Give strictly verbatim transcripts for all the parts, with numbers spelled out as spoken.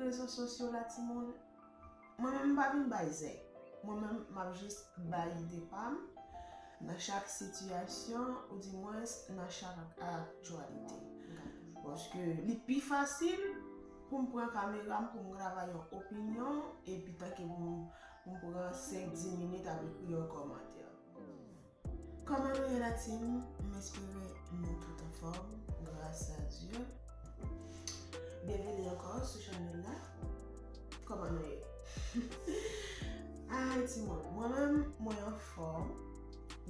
Rezo sosyo la, timoun, mwen menm m pa vin bay zen. Mwen menm m ap jis bay ide pa m nan chak sitiyasyon, oudimwens nan chak aktyalite. Paske li pi fasil pou m pran kamera m, pou m grave yon opinyon, epi tanke pou m, pou m pran senk, dis minit ap ekri yon kòmantè. Kòman nou ye la, team? M espere nou tout anfòm, gras a Dye. Byenveni ankò sou chanèl la. Kòman nou ye? Ay, timoun, mwen menm, mwen anfòm,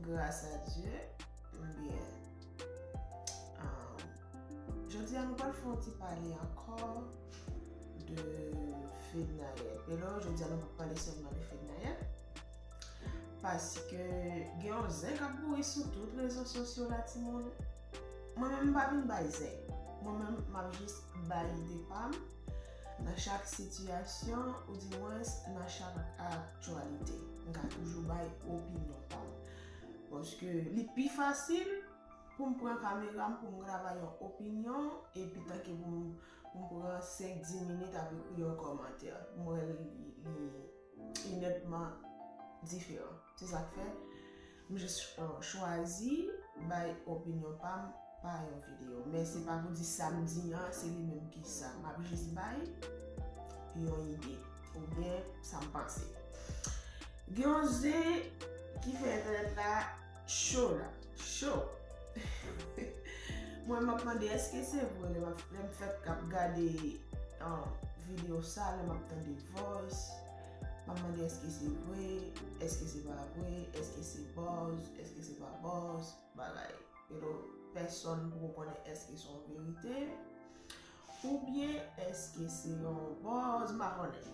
gras a Dye. M byen. Um, jodi a, nou pral fè yon ti pale ankò de Fednaelle. Pero, jodi a, nou pral pale sèlman de Fednaelle. Paske gen yon zen k ap bouri sou tout rezo sosyo la, timoun. Mwen menm, m pa vin bay zen. Mwen menm, m ap jis bay ide pa m nan chak sitiyasyon, oudimwens nan chak aktyalite. M ka toujou bay opinyon pa m. Paske li pi fasil pou m pran kamera m, pou m grave yon opinyon, epi tanke pou m, pou m pran senk, dis minit ap ekri yon kòmantè. Mwen, li, li, li nètman diferan. Se sa k fè m jis, euh, chwazi bay opinyon pa m pa yon videyo. Men se pa pou di sa m di an, se li menm ki sa. M ap jis bay yon ide oubyen sa m panse. Gen yon zen ki fè entènèt la cho la, cho. Mwen, m ap mande, èske se vre? Lè m ap, lè m fèk ap gade, um, videyo sa, lè m ap tande voice, m ap mande, èske se vre, èske se pa vre, èske se buzz, èske se pa buzz, bagay. Pero pèsonn poko konnen èske se yon verite oubyen èske se yon buzz, m pa konnen.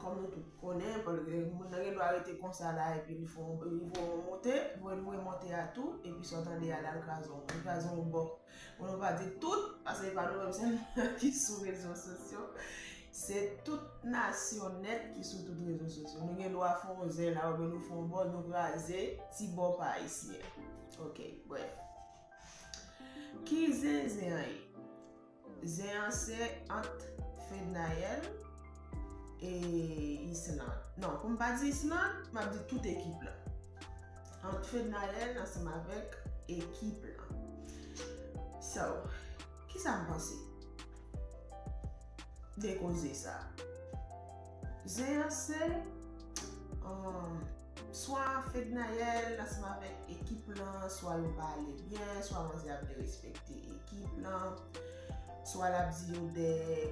Kòm nou tout konnen, paske moun nan gen dwa rete konsa la, epi li fè yon, li voye yon monte, voye, voye monte a tou, epi sa w tande a la, l kraze yon, l kraze yon bò. Pou nou pa di tout, paske se pa nou menm sèlman ki sou rezo sosyo. Se tout nasyon nèt ki sou tout rezo sosyo. Nou gen dwa fè yon zen la, oubyen nou fè yon buzz, nou kraze ti bò pa ayisyen. Ok, brèf. Ki zen zen an ye? Zen an se ant Fednaelle e Island. Non, pou m pa di Island, m ap di tout ekip la. Ant Fednaelle ansanm avèk ekip la. So, kisa m panse de koze sa? Zen an se, um, swa Fednaelle ansanm avèk ekip lan, swa yo pa ale byen, swa manzè ap derespekte ekip lan, swa l ap di yo de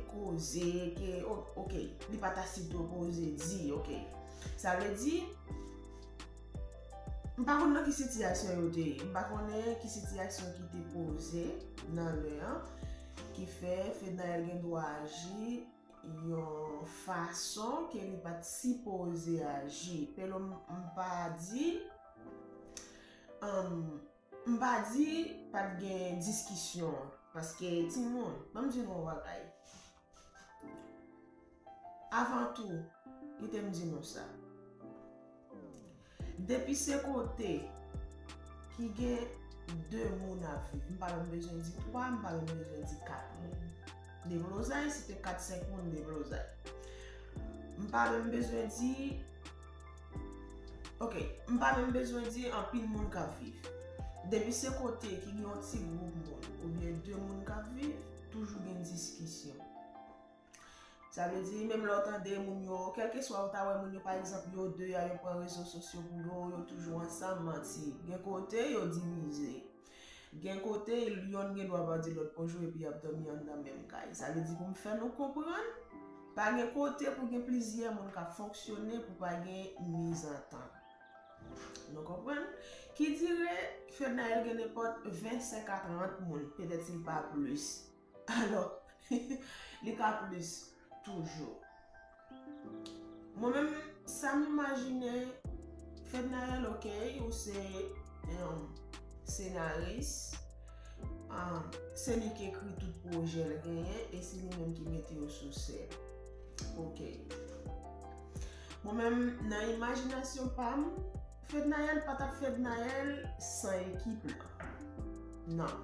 koze ke, o-, ok, li pa ta sipoze di, ok. Sa vle di, m pa konn nan ki sitiyasyon yo te ye, m pa konnen ki sitiyasyon ki te poze nan lè an, ki fè Fednaelle gen dwa aji yon fason ke li pa t sipoze aji. Pero m, m pa di, um, m pa di pa t gen diskisyon, paske timoun, ban m di nou yon bagay. Avan tou, kite m di nou sa. Depi se kote ki gen de moun ap viv, m pa menm bezwen di twa, m pa menm bezwen di kat moun. Deblozay, si te kat, senk moun, deblozay. M pa menm bezwen di, ok, m pa menm bezwen di anpil moun k ap viv. Depi se kote ki gen yon ti gwoup moun oubyen de moun k ap viv, toujou gen diskisyon. Sa vle di, menm lè w tande moun yo, kèlkeswa ou ta wè moun yo, pa egzanp, yo de a, yo pran rezo sosyo pou yo, yo toujou ansanm, manti. Gen kote, yo divize. Gen kote, yonn gen dwa pa di lòt bonjou epi y ap dòmi anndan menm kay. Sa vle di, pou m fè nou konprann, pa gen kote pou gen plizyè moun k ap fonksyone pou pa gen mizantant. Nou konprann? Ki dire Fednaelle gen nenpòt vennsenk a trant moun, petèt si l pa plis. Alò, li ka plis toujou. Mwen menm, sa m imajine, Fednaelle, ok, ou se, um, senaris, um, se li ki ekri tout pwojè l genyen, e se li menm ki mete yo sou sèn. Ok. Mwen menm, nan imajinasyon pa m, Fednaelle pa t ap Fednaelle san ekip lan. Non.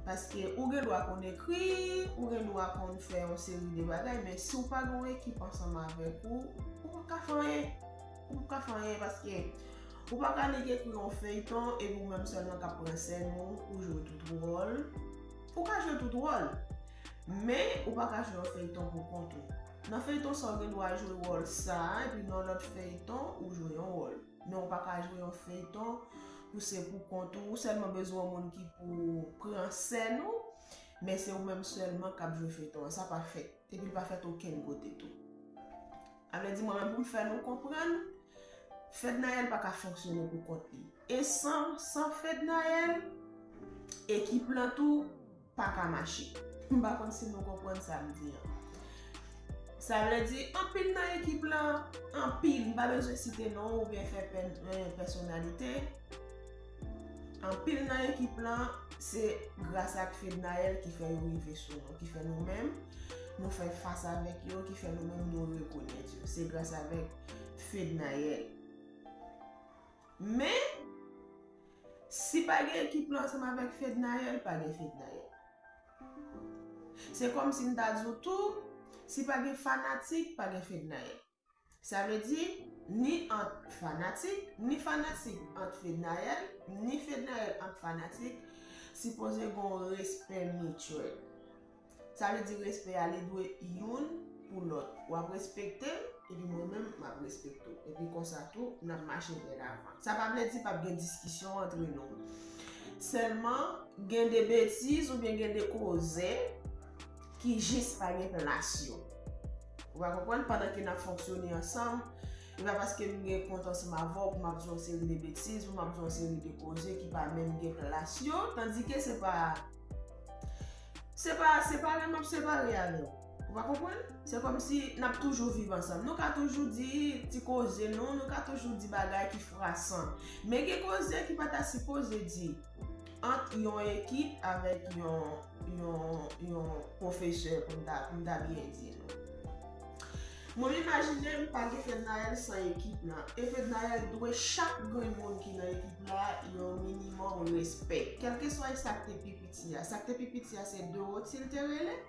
Paske ou gen dwa konn ekri, ou gen dwa konn fè yon seri de bagay, men si w pa gen yon ekip ansanm avèk ou, ou p ap ka fè anyen. Ou p ap ka fè anyen paske ou pa ka nik ekri yon feyton epi ou menm sèlman k ap pran sèn ou, ou jwe tout wòl. Ou ka jwe tout wòl, men ou pa ka jwe yon feyton pou kont ou. Nan feyton sa, ou gen dwa jwe wòl sa, epi nan lòt feyton, ou jwe yon wòl. Men ou pa ka jwe yon feyton pou se pou kont ou, ou sèlman bezwen yon moun ki pou pran sèn ou, men se ou menm sèlman k ap jwe feyton an. Sa pa fèt. Epi l pa fèt okenn kote tou. Sa vle di, mwen menm, pou m fè nou konprann, Fednaelle pa ka fonksyone pou kont li. E san, san Fednaelle, ekip lan tou pa ka mache. M pa konn si nou konprann sa m di an. Sa vle di, anpil nan ekip lan, anpil, m pa bezwen site non oubyen fè pè-, eh, pèsonalite. Anpil nan ekip lan, se gras ak Fednaelle ki fè yo rive sou nou, ki fè nou menm, nou fè fas avèk yo, ki fè nou menm nou rekonèt yo. Se gras avèk Fednaelle. Men, si pa gen ekip lan ansanm avèk Fednaelle, pa gen Fednaelle. Se kòmsi m ta di w tou, si pa gen fanatik, pa gen Fednaelle. Sa vle di, ni ant fanatik, ni fanatik ant Fednaelle, ni Fednaelle ant fanatik, sipoze gen yon respè mityèl. Sa vle di respè a, li dwe youn pou lòt. W ap respekte m, epi mwen menm, m ap respekte w. Epi konsa tou, n ap mache vè lavan. Sa pa vle di p ap gen diskisyon antre nou. Sèlman, gen de betiz oubyen gen de koze ki jis pa gen plas yo. Ou pa konprann? Pandan ke n ap fonksyone ansanm, e pa paske m gen kont ansanm avè w pou m ap di yon seri de betiz, pou m ap di yon seri de koze ki pa menm gen plas yo, tandike se pa, se pa, se pa lè m ap separe avè w. Ou pa konprann? Se kòmsi n ap toujou viv ansanm. Nou ka toujou di ti koze nou, nou ka toujou di bagay ki frasan. Men gen koze ki pa ta sipoze di ant yon ekip avèk yon, yon, yon pwofesè, pou m ta, pou m ta byen di nou. Mwen m imajine m pa gen Fednaelle san ekip lan. E Fednaelle dwe chak grenn moun ki nan ekip la yon minimòm respè. Kèlkeswa sa k te pi piti a. Sa k te pi piti a se Dorothy l te rele.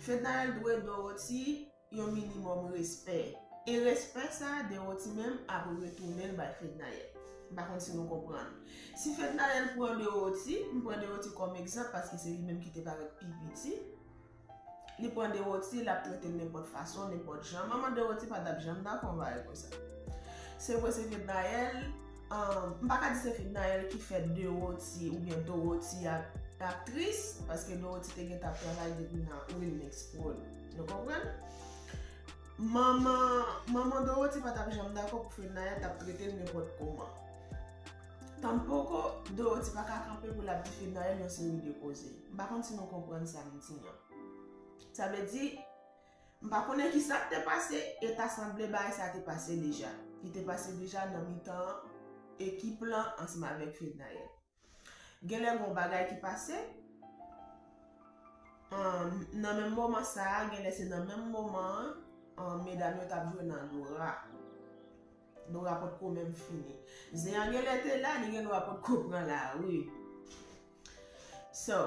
Fednaelle dwe Dorothy yon minimòm respè. E respè sa, Dorothy menm ap retounen l bay Fednaelle. M pa konn si nou konprann. Si Fednaelle pran Dorothy, m pran Dorothy kòm egzanp paske se li menm ki te parèt pi piti. Li pran Dorothy, l ap trete l nenpòt fason, nenpòt jan. Manman Dorothy pa t ap janm dakò yon bagay konsa. Se vre, se Fednaelle, um, m pa ka di se Fednaelle ki fè Dorothy oubyen Dorothy ak aktris, paske Dorothy te gentan ap travay depi nan Wilmix Prod. Nou konprann? Manman, manman Dorothy pa t ap janm dakò pou Fednaelle t ap trete l nenpòt kòman. Tanpoko, Dorothy pa ka kanpe pou l ap di Fednaelle yon seri de koze. M pa konn si nou konprann sa m di an. Sa vle di, m pa konnen ki sa k te pase, e ta sanble bagay sa te pase deja. Li te pase deja nan mitan ekip lan ansanm avèk Fednaelle. Genlè gon bagay ki pase, um, nan menm moman sa a, genlè se nan menm moman an, um, medam yo t ap jwe nan Dora. Dora potko menm fini. Zen an genlè te la, li gendwa potko pran lari. So,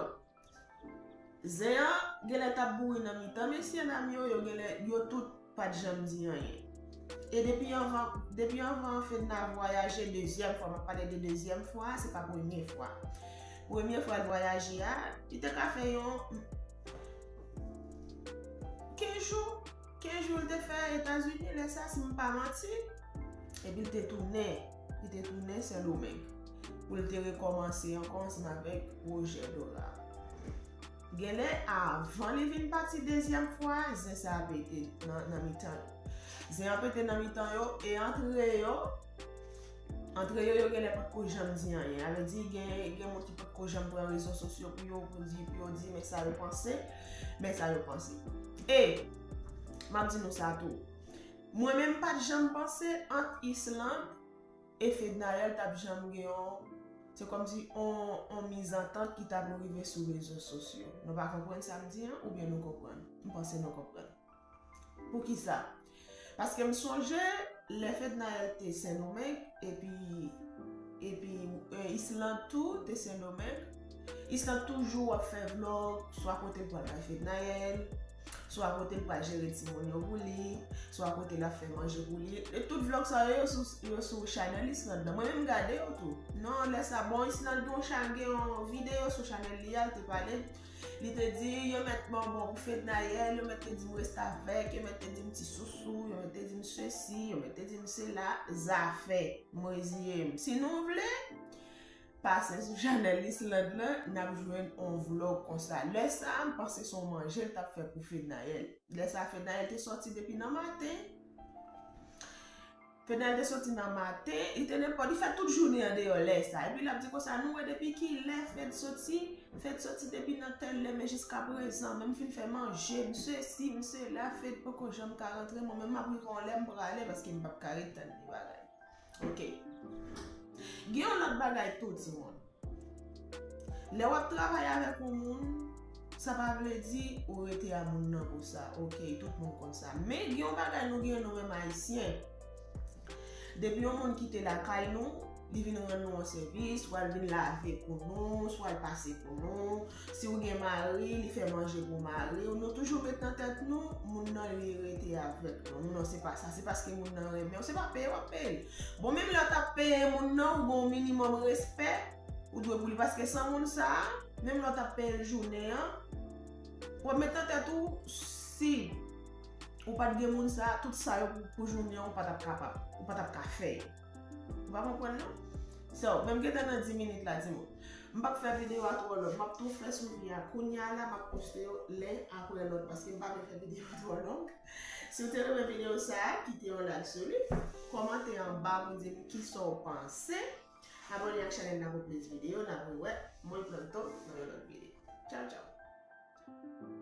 Zen an genlè t ap bouri nan mitan mesye dam yo, yo genlè, yo tout pa t janm di anyen. E depi anvan, depi anvan Fedna vwayaje dezyèm fwa, m ap pale de dezyèm fwa, se pa premye fwa. Premye fwa l vwayaje a, li te ka fè yon kenz jou, kenz jou l te fè Etazini, lè sa, si m pa manti, epi l te tounen, li te tounen Sendomeng pou l te rekòmanse ankò ansanm avèk pwojè Dora. Genlè avan li vin pati dezyèm fwa, zen sa a pete nan, nan mitan yo. Zen an pete nan mitan yo, e antre yo, antre yo, yo genlè potko janm di anyen. Sa vle di, gen, gen moun ki potko janm pran rezo sosyo pou yo, pou di, pou yo di, men sa yo panse, men sa yo panse. E, m ap di nou sa tou. Mwen menm, m pa t janm panse ant Island e Fednaelle t ap janm gen yon, se kòmsi on, on mizantant ki t ap rive sou rezo sosyo. Nou pa konprann sa m di an, oubyen nou konprann? M panse nou konprann. Poukisa? Paske m sonje, lè Fednaelle te Sendomeng, epi, epi, eh, Island tou te Sendomeng, Island toujou ap fè vlog, swa kote l pral bay Fednaelle, swa kote l pral jere timoun yo pou li, swa kote l ap fè manje pou li. E tout vlog sa yo, yo sou, yo sou chanèl Island nan. Mwen menm m gade yo tou. Non, lè sa, bon, Island gen yon cha-, gen yon videyo sou chanèl li a, l te pale. Li te di, yo mèt bonbon pou Fednaelle, yo mèt te di m restavèk, yo mèt te di m ti sousou, yo mèt te di m sesi, yo mèt te di m sela, zafè. M reziye m. Si nou vle, pase sou chanèl Island nan, n ap jwenn on vlog konsa. Lè sa, m panse se on manje l t ap fè pou Fednaelle. Lè sa, Fednaelle te sòti depi nan maten. Fednaelle te sòti nan maten, li te nenpòt, li fè tout jounen an deyò lè sa. Epi l ap di konsa, nou wè depi ki lè Fed sòti, Fed sòti depi nan tèl lè, men jiskaprezan, menm fin fè manje, m sesi, m sela, Fed poko janm ka rantre, mwen menm m ap rive yon lè m prale, paske m p ap ka ret tann li bagay. Ok. Gen yon lòt bagay tou, timoun. Lè w ap travay avèk yon moun, sa pa vle di ou rete a moun nan pou sa. Ok, tout moun konn sa. Men gen yon bagay nou gen nou menm Ayisyen. Depi yon moun kite lakay nou, li vin rann nou yon sèvis, swa l vin lave pou nou, swa l pase pou nou. Si w gen mari, li fè manje pou mari w. Nou toujou met nan tèt nou, moun nan li rete avèk nou. Non, se pa sa. Se paske moun nan renmen w. Se pa peye w ap peye l. Bon, menm lè w t ap peye moun nan, ou gen yon minimòm respè ou dwe pou li. Paske san moun sa a, menm lè w t ap peye l jounen an, w ap met nan tèt ou, si ou pa t gen moun sa a, tout sa yo pou, pou jounen an, ou pa t ap kapab. Ou pa t ap ka fè yo. Ou pa konprann, non? So, menm gentan nan dis minit la, timoun. M p ap fè videyo a twò long. M ap tou fè sou vi a kounye a la, m ap poste yo len apre lòt, paske m pa vle fè videyo a twò long. Si w te renmen videyo sa a, kite yon like sou li, kòmante anba pou di m kisa w panse. Abòne ak chanèl la pou plis videyo, n ap rewè. Muy pronto nan yon lòt videyo. Tchaw, tchaw.